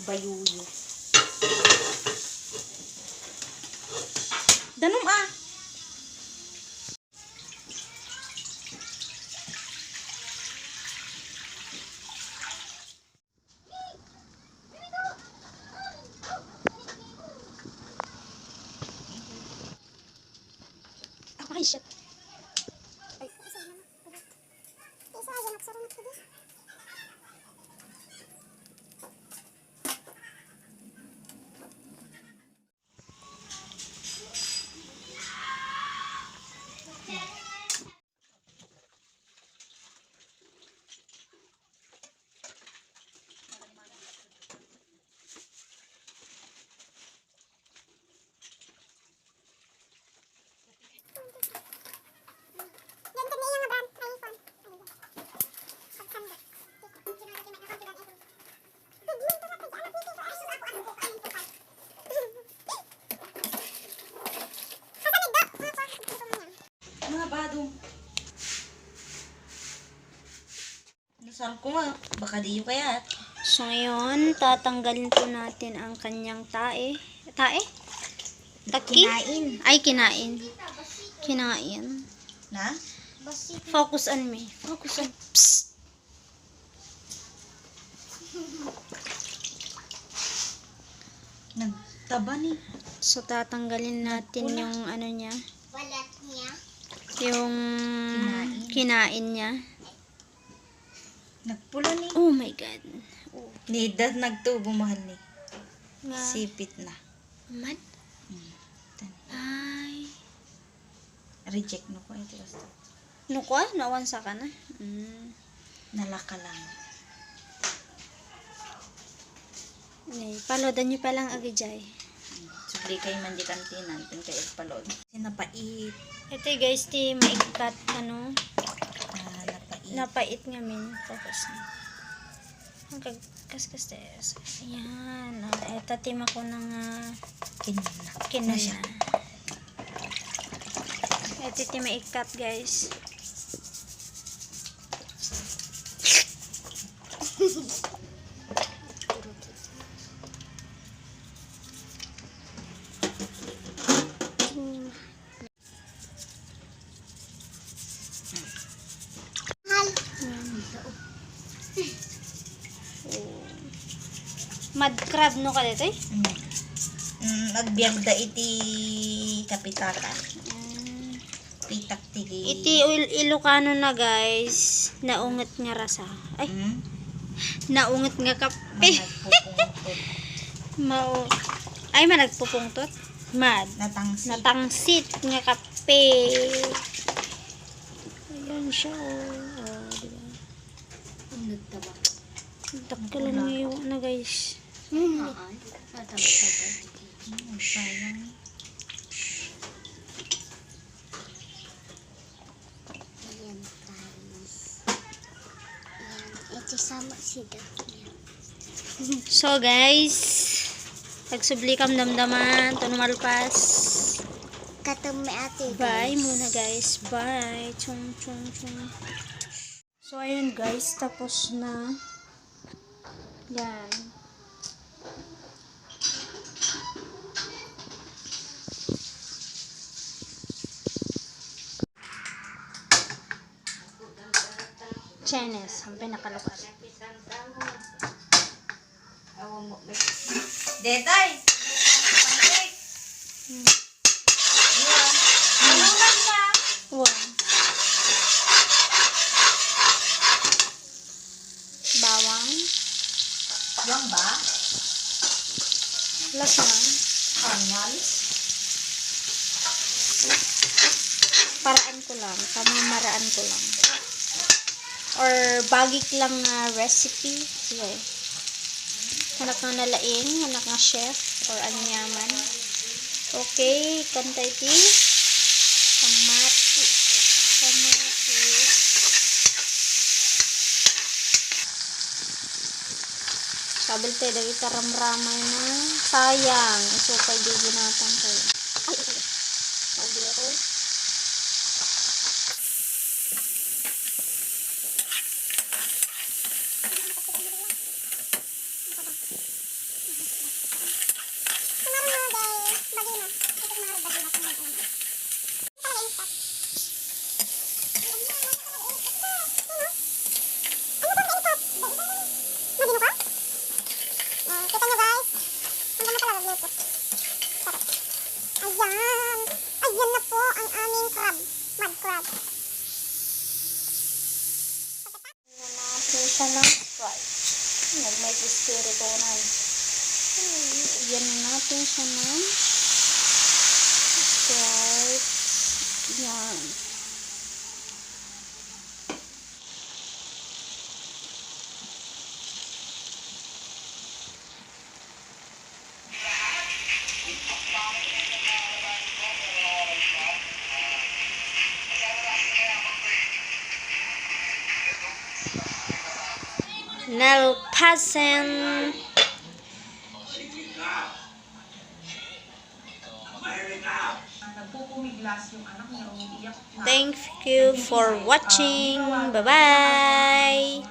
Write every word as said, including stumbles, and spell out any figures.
Bayuyo. Danum, ah. Ay, shit. Ay, isa yan, nagsarunod ka din. Mga badong. Nasal ko nga, baka diyo kayat. So, ngayon, tatanggalin po natin ang kanyang tae. Tae? Taki? Kinain. Ay, kinain. Kinain. Na? Focus on me. Focus on. Psst. Nagtaba ni. So, tatanggalin natin Nagpula. yung ano niya. Balat niya. Yung Kinain. kinain niya. Nagpula ni. Oh my God. Oh. Ni, da, nagtubo, mahal ni. Nga. Sipit na. Man? Mm. Tan- Ay. Reject no ko ito basta. No ko, ah? Nawansa ka na? Mm. Nalaka lang. Ni, palodan niyo pa lang agi jay. Subli kay man di kantinan, tun kay ipalod. Kasi napait. Ito, guys, ti maigkat, ano, Ah, napait. Napait nga min. Tapos, ang kag-, kaskas, tes. Ayan. Ah, ito, ti makuna nga Kinuna. kinuna. Masya. Ito, ti maigkat, guys. Mad crab no kadetoy? Mm. Mm, agbiagda iti kapitaka. Mm. Pitak ti Iti Il-, Ilocano na, guys, naunget nga rasa. Ay, Hmm? naunget nga kape. Managpupungtot. Mao. Ay, managpupungtot? Mad. Natangsit. Natangsit nga kape. Ayan siya, oh. Oh, di ba? Ang nagtaba. Dakkel nga iyo na, guys. Hmm. Ay, nataba-taba. Hmm, sayang. Ayan, guys. Ayan. Ito sama si Dapnya. So, guys, pagsubli kam damdaman, to no malpas. Katum mi ate, Bye guys. muna, guys. Bye. Chung, chung, chung. So, ayun, guys, tapos na. Yan. Chinese, ang pinakalugar. Detay! One. Bawang. Yan ba? Last na. Angal. Paraan ko lang. Pamamaraan ko lang. Or bagik lang nga recipe. Sige. Hanak nga nalaing, hanak nga chef, or aniaman. Okay, kanta iti kamati. Kamati. Sabi tayo, dagiti ramramay na. Sayang. Isu pay giginatang kayo. Ay, ay, ay. Ayan. Ayan na po ang aming crab. Mad crab. Ayan na natin siya ng Sprite. Nagmay espiritunan. Ayan na natin siya ng Sprite. Yan. Nalpasen. Thank you for watching. Bye-bye.